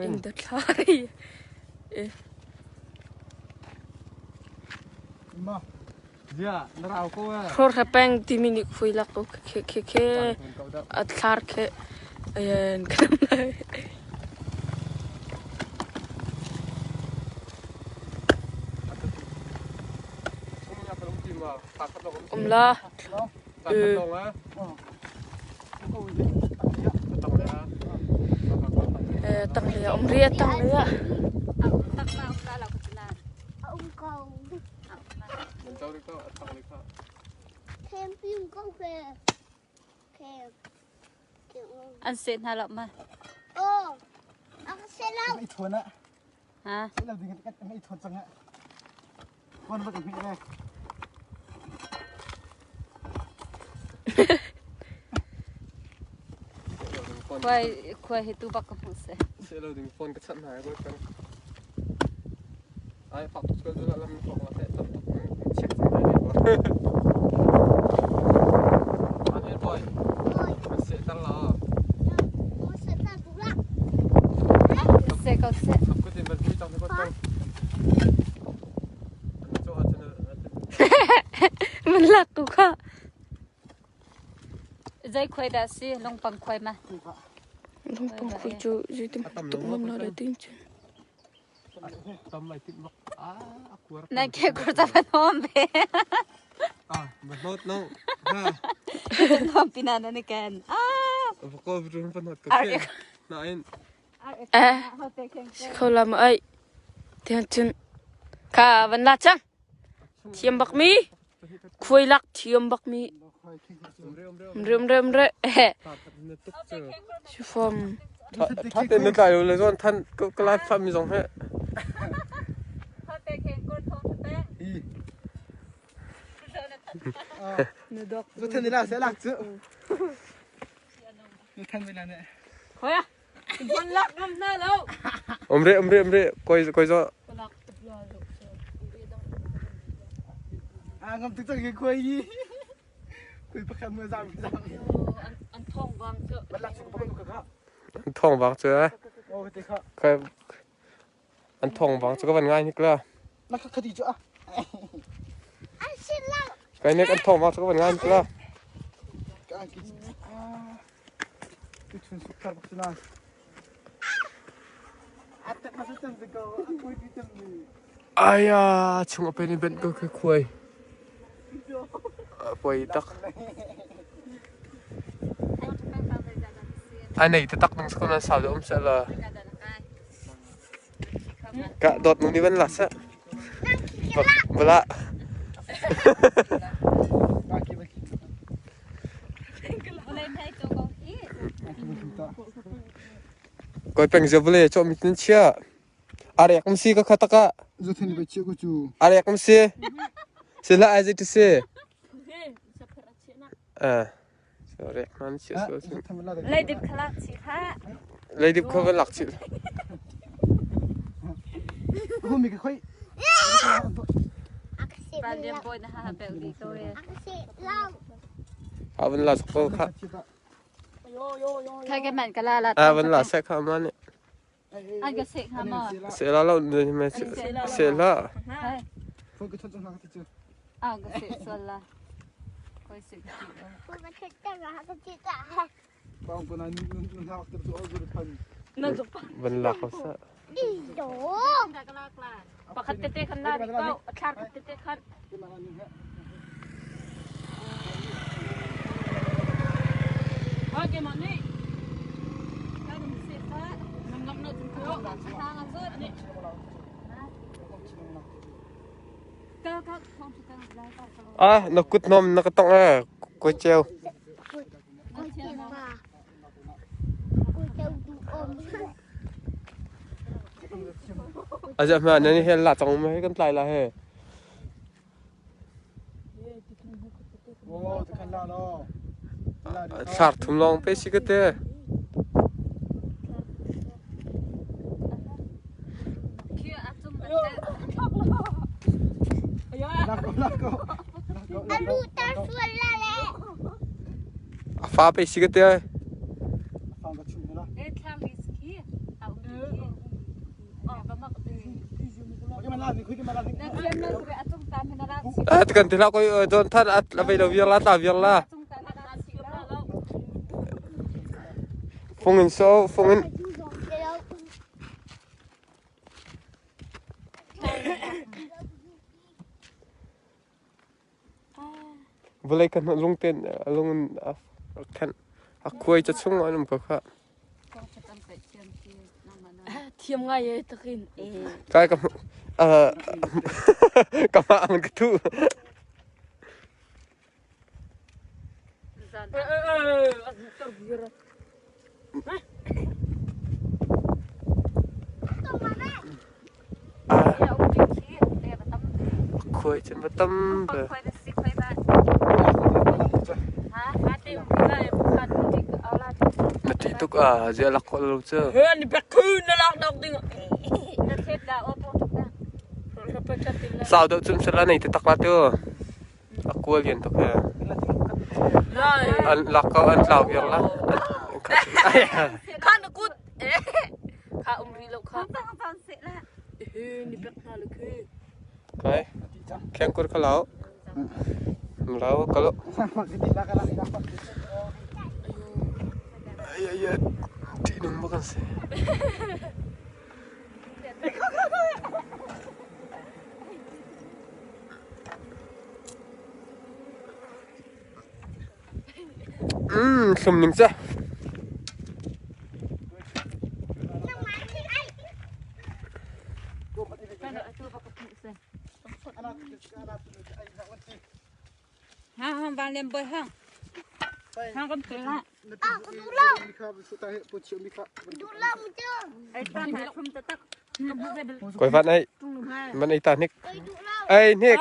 In the thlai. Hlor kha peng timi nih khui lak ko khe khe khe a thlar khe ayan kan lai. Um la. Tang le um ria tang le. An seh hna lo ma? Ha? Khuai khuai hi tu bak ka hmuh si. Se lo ding phone ka chanh hna ai kan. Ai fak tuk ko lam fak la te tam tuk check cang lai ne. An boy. Se tar la. Se ko se. Ko tin ban pui tang ko tang. Cho a chen Man lak ko kha. Zei khuai dah si lungpang khuai ma? Lungpang khui cu zeitin tuk ngam la le tin cun. Tam lai tip mak a kuar. Na ke kur ta ban hom be. Ah, ba not no. Ha. Hom pina na ni ken. Ah. Ba ko run pan hot ka ke. Na in. Eh. Kho la ma ai. Tian cun. Kha van la chang. Thiam bak mi. Khuai lak thiam bak mi. Mre mre mre. Eh. Sifom. Tha te na tlai lo le zon than ko ka lai pham mi zong he. Van lak ngam hna lo. Omre omre omre koi koi zo. An thong bang cu. An thong bang cu eh. Kai an thong bang cu ka van ngai hnik la. Kai nek an thong bang cu ka van ngai hnik la. Aya chung a pen in ben ko khi khuai. Poi tak. Ai nei te tak nang sakon an sau om se la. Ka dot nung ni van la sa. Bala. Koi peng je vle cho mi tin chia. Arek um si ka khataka. Arek um si. Sila ai je ti si. Eh. So rek man chi so. Leidip khalak chi kha. Leidip kha van lak chi. Ba liam boy na ha bel di ko ye. Ha van la ko kha. Khai ke man kala la. A van la se kha man. An ka sek ha ma. Se la lo ne me se la. Hai. An ka sek sol la. Koi sek chi. Van la ko sa. Pakhat tete khan la di ko. Thlar khat tete khan. Okay, mani. Ngam ngam na chung ko. Ka ka thong chi kang la ka ka. Ah, na kut nom na ka tong eh. Ko cheu. Aja ma na ni hel la chong ma he kan tlai la he. Thlar thum long pe si ka te. Khi a chung na te. Fa pe si ka te. Ah, kan ti la koi don than at la vei lo viar la tla viar la. Fung in so fung in. Vawlei ka hnawh lungten lung in a khenh. A khuai ca chung an um ko khah. Thiam ngai e takin. Kai ka ka mah an ka thu. Khuai cun va tam ve. Na ṭih tuk ah ziah lak khawh lo cu. Sau deuh cun sala nei te tak la tu. A kual lian tuk he. An lak ko an tlau viar la. Kha na kut. Kha um ri lo kha. Ni pek hna le khi. Kai. Khengkur kha lau. Lau kalo. Ai ai ai. Ti nung makan se. Thlum ning ca. Koi van ai man ei ta hnik. Ei hnik.